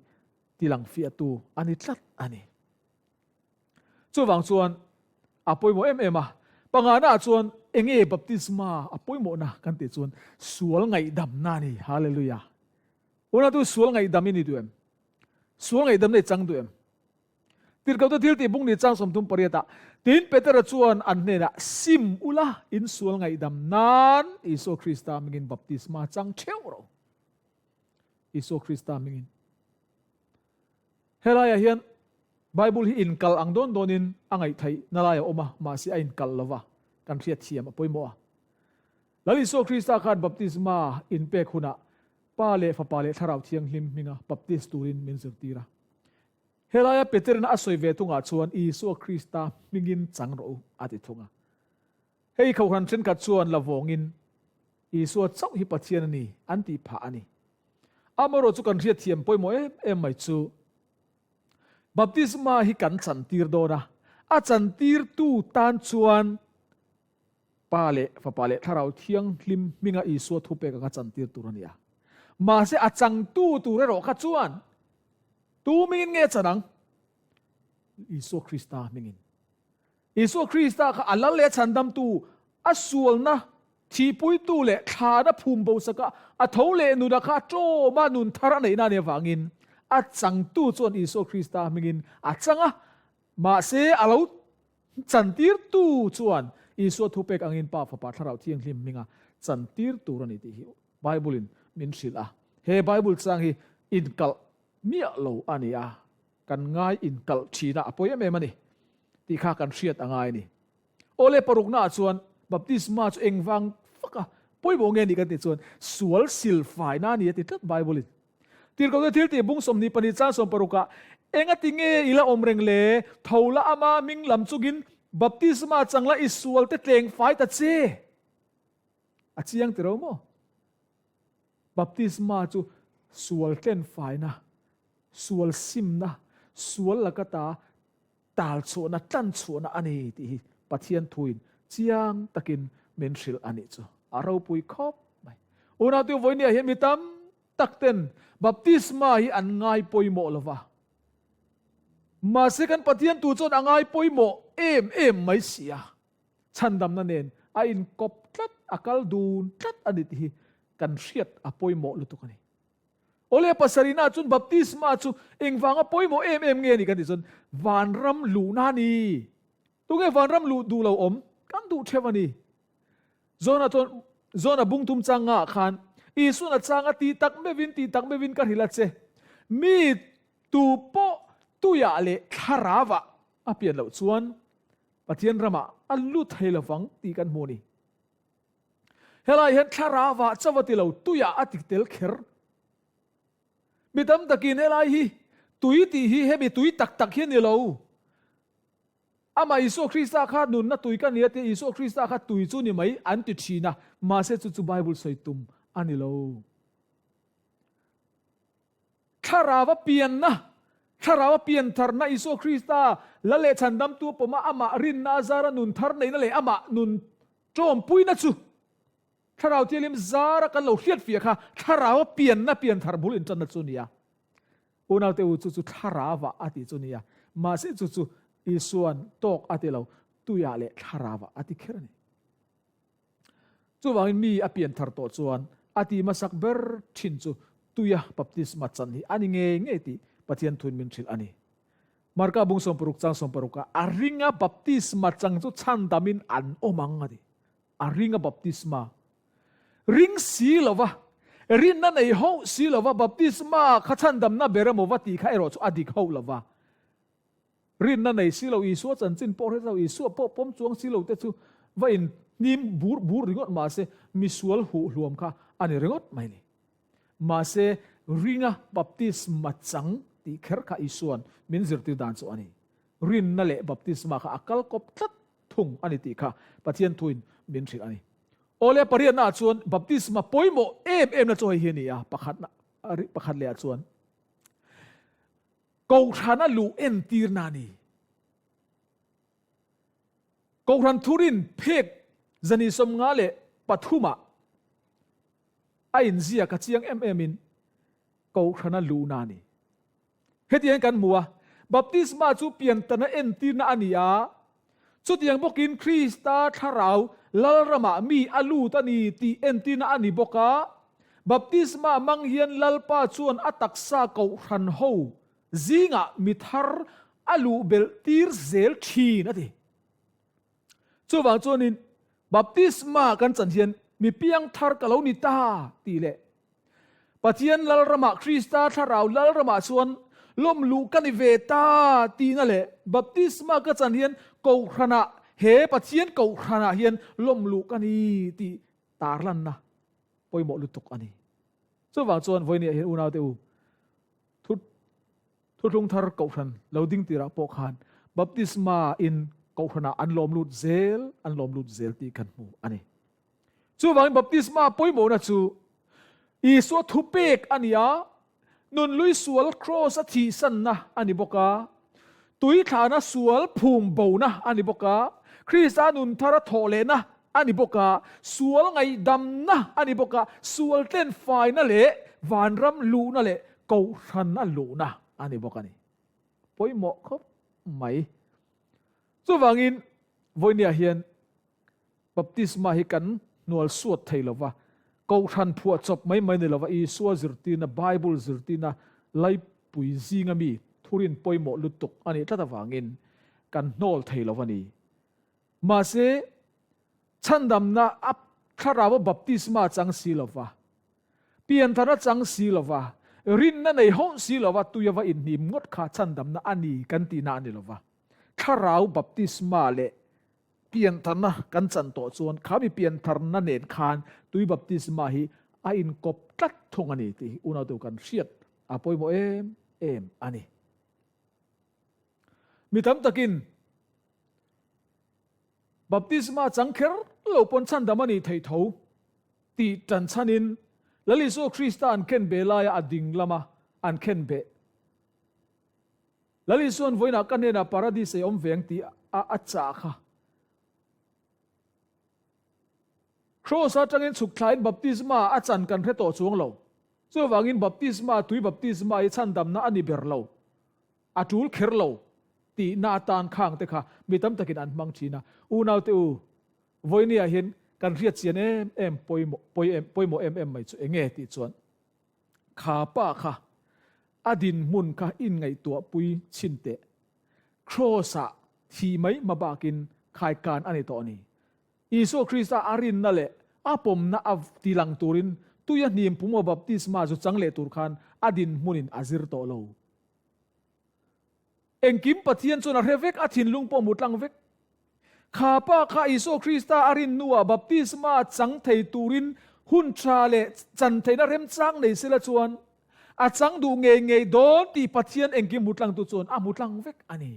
S1: tilang fiahtu a ni tlat a ni. Chuvang chuan a pawimawh em em a. Pangana ah chuan enge baptisma a pawimawhna kan tih chuan sual ngaihdamna a ni. Hallelujah. Unatu sual ngaihdam i ni duh em? Sual ngaihdamna i chang duh em? Tirhkohte thil tih bung ni chang 38 ah tin Petera chuan an hnenah sim ula in sual ngaihdam nan Isua Krista hmingin baptisma chang theuh rawh u. Isua Krista hmingin. Helaiah hian Bible hi inkal ang dawn dawnin a ngaihtheih na lai a awm a, mahse a inkal lo va, kan hriatthiam a pawimawh a. Lal Isua Krista khan baptisma inpek hunah Pa leh Fapa leh Thlarau Thianghlim hminga baptis turin min zirtir a. Helaia Peterina a sawi ve thungah chuan Isua Krista hmingin chang rawh u a ti thung a. Hei Kohhran thenkhat chuan la vawngin Isua chauh hi Pathian a ni an tih phah a ni. Amaherawh chu kan hriatthiam pawimawh em em mai chu baptisma hi kan chantir dawn a, a chantirtu tan chuan Pa leh Fapa leh Thlarau Thianghlim hminga Isua thupek anga chantir tur a ni a. Mahse a changtu tur erawh kha chuan tu hmingin nge chan ang? Isua Krista hmingin. Isua Krista kha a lal leh a chhandamtu, a sualna thihpuitu leh thlana phum bosaka a tho leh nuna kha tawma nun thar a neihna a nih avangin a changtu chuan Isua Krista hmingin a chang a, mahse a lo chantirtu chuan Isua thupek angin Pa, Fapa, Thlarau Thianghlim hminga chantir tur a ni tih hi Bible-in min hrilh a. He Bible chang hi inkalh miah lo a ni a, kan ngai inkalh thin a, a pawi em em a ni tih kha kan hriat a ngai a ni. Awle paruknaah chuan baptisma chu engvang fak a pawimawh nge ni kan tih chuan sual silfaina a ni a ti tlat Bible-in. Tirhkohte thil tih bung 22 chang 60 ah engati nge i la awm reng le, tho la ama hming lam chungin baptisma chang la i sualte tleng fai ta che. A chiang tiro maw? Baptisma chu sual tlenfaina, sual simna, sual laka ta tal chhuahna, tlan chhuahna a ni tih hi Pathian thuin chiang takin min hrilh a nih chu. A ropui khawp mai. Unaute vawinia hian mi tam. tak ten baptisma hi an ngai pawimawh lo va. Mahse kan Pathian tu chuan a ngai pawimawh em em mai si a. Chhandamna nen a inkawp tlat, a kal dun tlat a ni tih hi kan hriat a pawimawh lutuk a ni. Awle pasarihna chuan baptisma chu engvanga pawimawh em em nge ni kan tih chuan vanram luhna a ni. Tunge vanram luh duh lo awm? Kan duh theuh a ni. Zona chuan Zona bungtum chang ngaah khan Isuan a chang a ti tak meuhin ti tak meuhin ka hrilh a che. Mi tu pawh tuiah leh thlarauah a pian loh chuan Pathian ramah a lut thei lovang tih kan hmu a ni. Helai hian thlarauah chauh a ti lo, tuiah a ti tel kher. Mi tam takin helai hi tui tih hi hemi tui tak tak hi a ni lo. Amah Isua Krista kha nunna tui ka ni a tia Isua Krista kha tui chu ni mai an ti thin a, mahse chu chu Bible sawi tum a ni lo. Thlarau a pianna, Thlarau a pian tharna Isua Krista la leh chhandamtu a pawm a, amah rinna a zara nun thar neihna leh amah nun tawmpuina chu Thlarau Thianghlim zara kan lo hriatfiah kha Thlarau a pianna pian thar bul intanna chu a ni a. Unaute u chu chu thlarauah a ti chu nia, mahse chu chu Isuan tawk a ti lo, tuiah leh thlarauah a ti kher a ni. Chuvangin mi a pian thar tawh chuan a ti hmasak ber thin chu tuia baptisma chan hi a ni ngei ngei tih Pathian thuin min hrilh a ni. Marka bung 60 chang 60 ah a ringa baptisma chang chu chhandamin an awm ang a ti. A ringa baptisma Ring si lova, rinna nei hauh si lova baptisma kha chhandamna ber emaw va tih kha erawh chu a dik hauh lova. Rinna nei si lo, Isua chanchin pawh hre lo, Isua pawh pawm chuang si lo te chu va in hnim bur bur ringawt mahse misual huh hluam kha a ni ringawt mai ni. Mahse ringa baptisma chang tih kher kha Isua'n min zirtir dan chu a ni. Rinna leh baptisma kha a kal kawp tlat thung a ni tih kha Pathian thuin min hrilh a ni. Awle pariatnaah chuan baptisma pawimawh em em na chu hei hi a ni a, pakhatna pakhat lehah chuan Kohhrana luh entirna a ni. Kohhran thurin phek zani 53ah a inziak a chiang em emin Kohhrana luhna a ni. Hetiang kan hmu a, baptisma chu piantana entirna a ni a, chutiang bawkin Krista thlarau Lalramah mi a lut a ni tih entirna a ni bawk a. Baptisma hmang hian Lalpa chuan a taksa kohhran ho zingah mi thar a luh belh tir zel thin a ti. Chuvang chuanin baptisma kan chan hian mi piang thar ka lo ni ta tih leh Pathian Lalramah, Krista Thlarau Lalramah chuan lawmluh ka ni ve ta tihna leh baptisma ka chan hian Kohhranah, he Pathian Kohhranah hian lawmluh ka ni tih tarlanna pawimawh lutuk a ni. Chuvang chuan vawinia hian unaute u, thu Thuthlung thar Kohhran lo ding tirah pawh khan baptisma in Kohhranah an lawmlut zel, an lawmlut zel tih kan hmu a ni. Chuvangin baptisma pawimawhna chu Isua thupek a ni a, nunhlui sual kraws a thihsanna a ni bawk a, tuithlahna sual phum bona a ni bawk a, Krista nun thar a thawh lehna a ni bawk a, sual ngaihdamna a ni bawk a, sual tlenfaina leh vanram luhna leh kohhran a luhna a ni bawk a ni. Pawimawh khawp mai. Chuvangin vawinia hian Baptisma hi kan hnual suat thei lo va, Kohhran phuah chawp mai mai ni lo va, Isua zirtirna, Bible zirtirna laipui zinga mi thurin pawimawh lutuk a nih tlat avangin kan hnawl thei lo va ni. Mahse, chhandamna a thlarau a baptisma chang si lo va, piantharna chang si lo va, rinna nei hauh si lo va tuia va inhnim ngawt kha chhandamna a ni kan tihna a ni lo va. Thlarau baptisma leh Piantharna kan chan tawh chuan kha mi piantharna nen khan tui baptisma hi a inkawp tlat thung a ni tih hi unautu kan hriat a pawimawh em em a ni. Mi tam takin baptisma chang kher lo pawn chhandam a nih theih tho tih tan chhanin Lal Isua Krista an khenbeh laia a ding lama an khenbeh Lal Isua'n vawiinah ka hnenah Paradis ei awm ve ang tih a a chah kha. Kraws atangin chhuk thlain baptisma a chan kan hre tawh chuang lo. Chuvangin baptisma, tui baptisma hi chhandamna a ni ber lo, a tul kher lo tihna atan khang te kha mi tam takin an hmang thin a. Unaute u, vawinia hian kan hriat chian em em pawimawh pawi em pawimawh em em mai chu enge tih chuan kha pa kha a dinhmun kha inngaihtuahpui chhin teh. Kraws-ah thih mai hma bakin khaikan a ni tawh a ni. Isua Krista a rinna leh a pawmna a tilang turin tuia hnim pum aw baptisma zu chang leh tur khan a dinhmunin a zir tawh lo. Engkim Pathian chuan a hre vek, a thinlung pawh hmu tlang vek. Kha pa kha Isua Krista a rin hnuah baptisma chang thei turin hun tha leh chan theihna remchang nei sela chuan a chang duh ngei ngei dawn tih Pathian engkim hmu tlangtu chuan a hmu tlang vek a ni.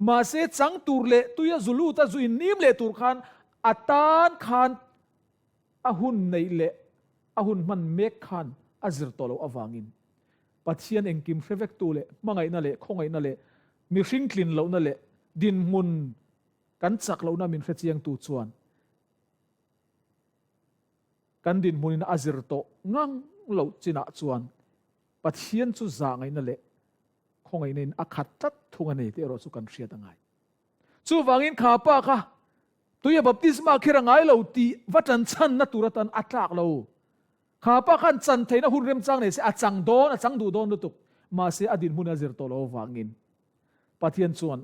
S1: Mahse chang tur leh tuia zu luta zu innim leh tur khan a tan khan a hun neih leh a hun hman mek khan a zir tawh loh avangin Pathian engkim hre vektu leh hmangaihna leh khawngaihna leh mihring tlin lohna leh dinhmun kan chak lohna min hre chiangtu chuan kan dinhmunin a zir tawh ngang loh chinah chuan Pathian chu zahngaihna leh Khawngaihna in a khat tlat thung a nei tih erawh chu kan hriat a ngai. Chuvangin kha pa kha tuia baptisma kher a ngai lo tih va tan chhanna tur atan a tlak lo. Kha pa khan chan theihna hun remchang nei se a chang dawn, a chang duh dawn lutuk. Mahse a dinhmun a zir tawh lo avangin Pathian chuan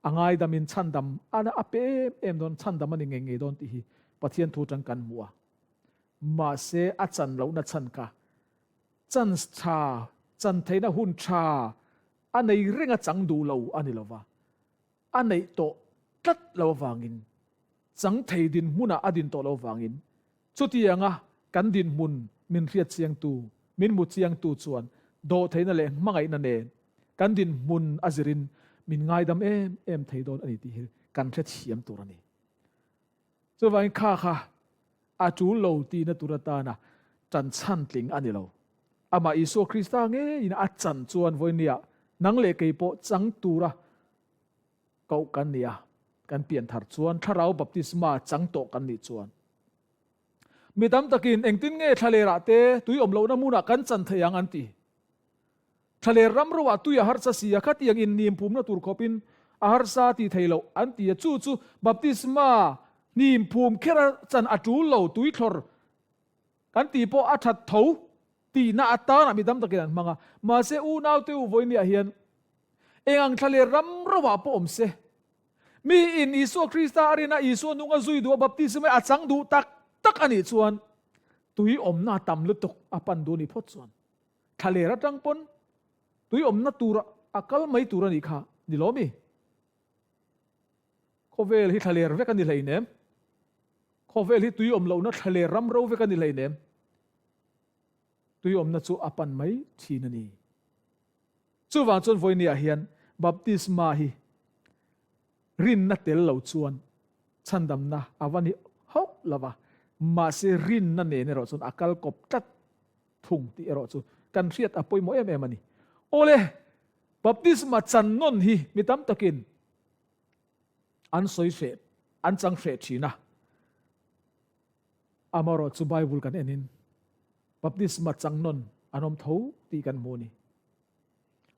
S1: a ngaidamin chhandam a pe em em dawn, chhandam a ni ngei ngei dawn tih hi Pathian thu atang kan hmu a. Mahse a chan lohna chhan kha Chance tha, chan theihna hun tha a nei reng a chang duh lo a ni lova, a neih tawh tlat lo avangin, chang thei dinhmunah a din tawh lo avangin, chutianga kan dinhmun min hriat chiangtu, min hmu chiangtu chuan dawhtheihna leh hmangaihna nen kan dinhmun a zirin min ngaidam em em thei dawn a ni tih hi kan hrethiam tur a ni. Chuvangin kha kha a tul lo tihna tur atana chan chhan tling a ni lo. Amah Isua Krista ngeiin a chan chuan vawinia nang leh kei pawh chang tura koh kan ni a, kan pian thar chuan thlarau baptisma chang tawh kan nih chuan mi tam takin engtin nge thlalerah te tui awm lohna hmunah kan chan thei ang an ti. Thlaler ram roah tui a harsa si a, khatiang in nim phumna tur khawpin a harsa tih thei loh an ti a, chu chu baptisma hnim phum kher a chan a tul lo, tui thlawr kan tih pawh a that tho tihna atana mi tam takin an hmang a, mahse unaute u vawinia hian eng ang thlaler ram roah pawh awm se, mi in Isua Krista a rin a, Isua nung a zui duh a, baptisma a chang duh tak tak a nih chuan tui awmna tam lutuk a pan duh a nih phawt chuan. Thlaler atang pawn tui awmna tur a kal mai tur a nih kha ni lo mi? Khawvel hi thlaler vek a ni hleinem. Khawvel hi tui awm lohna thlaler ram ro vek a ni hleinem. Tui awmna chu a pan mai thin a ni. Chuvang chuan vawinia hian baptisma hi rinna tel lo chuan chhandamna a va ni hauh lo va, mahse rinna nen erawh chuan a kal kawp tlat thung tih erawh chu kan hriat a pawimawh em em a ni. Awle, baptisma chan nawn hi mi tam takin an sawi hreh, an chang hreh thin a. Amaherawh chu Bible kan enin baptisma chang nawn an awm tho tih kan hmu a ni.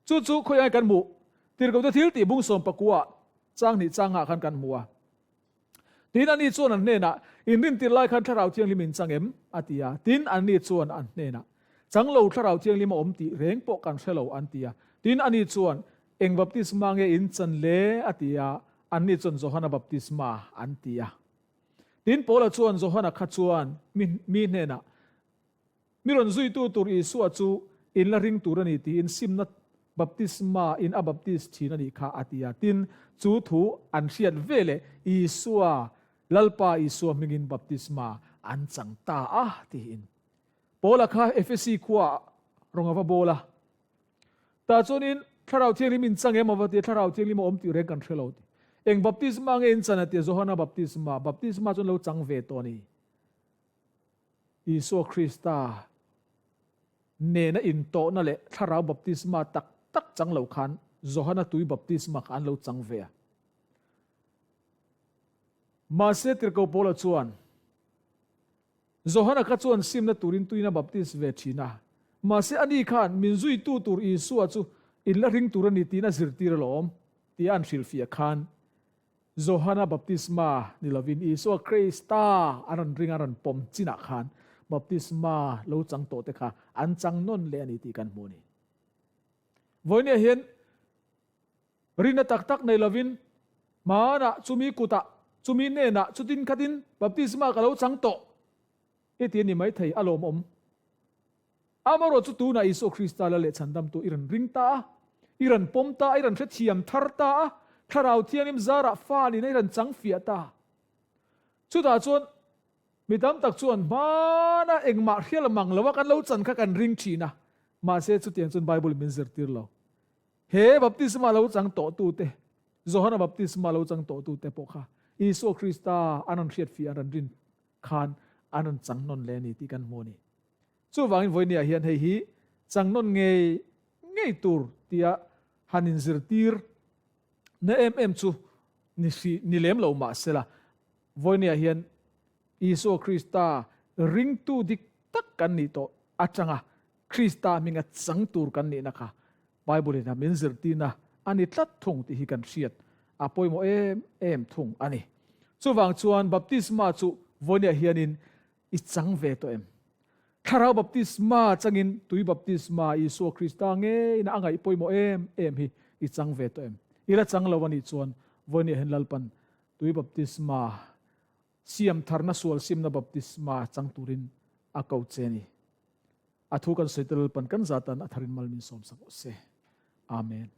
S1: Chu chu khawiah kan hmuh? Tirhkohte thil tih bung sawmpakua chang hnih changah khan kan hmu a. Tin, ani chuan an hnenah, In rintir lai khan Thlarau Thianghlim in chang em? a ti a. Tin, ani chuan an hnenah, Chang lo, Thlarau Thianghlim a awm tih reng pawh kan hre lo, an ti a. Tin, ani chuan, Eng baptisma nge in chan le? a ti a. Anni chuan, Johana baptisma, an ti a. Tin, Paula chuan Johana kha chuan mi hnenah, Mi rawn zuitu tur Isua chu in la ring tur a ni tiin simna baptisma in a baptis thin a nih kha a ti a. Tin, chu thu an hriat ve leh Isua, Lalpa Isua hmingin baptisma an chang ta a tiin. Paula kha Efesi khuaah rawng a va bawl a. Tah chuanin Thlarau Thianghlim in chang em a va ti a, Thlarau Thianghlim a awm tih reng kan hre lo ti. Eng baptisma nge in chan a ti a, Johana baptisma, baptisma chu an lo chang ve tawh a ni. Isua Krista nena intawhna leh thlarau baptisma tak tak chang lo khan Johana tui baptisma kha an lo chang ve a. Mahse Tirhkoh Paula chuan, Johana kha chuan simna turin tuina baptis ve thin a. Mahse ani khan min zuitu tur Isua chu in la ring tur a ni tiin a zirtir alawm, tia an hrilhfiah khan Johana baptisma ni lovin Isua Krista an rawn ring a rawn pawm chinah khan baptisma lo chang tawh te kha an chang nawn leh a ni tih kan hmu a ni. Vawinia hian rinna tak tak nei lovin hmanah chumi kutah chumi hnenah chutin khatin baptisma ka lo chang tawh i ti a ni maithei a lawmawm. Amaherawh chu tunah Isua Krista la leh chhandamtu i rawn ring ta a, i rawn pawm ta a, i rawn hrethiam thar ta a, Thlarau Thianghlim zarah fa nihna i rawn chang fiah ta. Chutah chuan mi tam tak chuan hmana engmah hrial mang loa kan lo chan kha kan ring thin a, mahse chutiang chuan Bible min zirtir lo. He baptisma lo chang tawhtute, Johana baptisma lo chang tawhtute pawh kha Isua Krista an rawn hriatfiah an rawn rin khan an rawn chang nawn leh a ni tih kan hmu a ni. Chuvangin vawinia hian hei hi chang nawn ngei ngei tur tia han inzirtir na em em chu ni hri ni lem lo mah sela, vawinia hian Isua Krista ringtu dik tak kan nih tawh atanga Krista hminga chang tur kan nihna kha Bible in a min zirtirna a ni tlat thung tih hi kan hriat a pawimawh em em thung a ni. Chuvang chuan baptisma chu vawinia hianin I chang ve tawh em? Thlarau baptisma changin tui baptisma Isua Krista ngeiin a ngaih pawimawh em em hi i chang ve tawh em? I la chang lo a nih chuan vawinia hian Lalpan tui baptisma siam tharna sual simna baptisma chang turin a ko che a ni. A thu kan sawi te Lalpan kan zatan a tharin mal min sawmsak rawh se. Amen.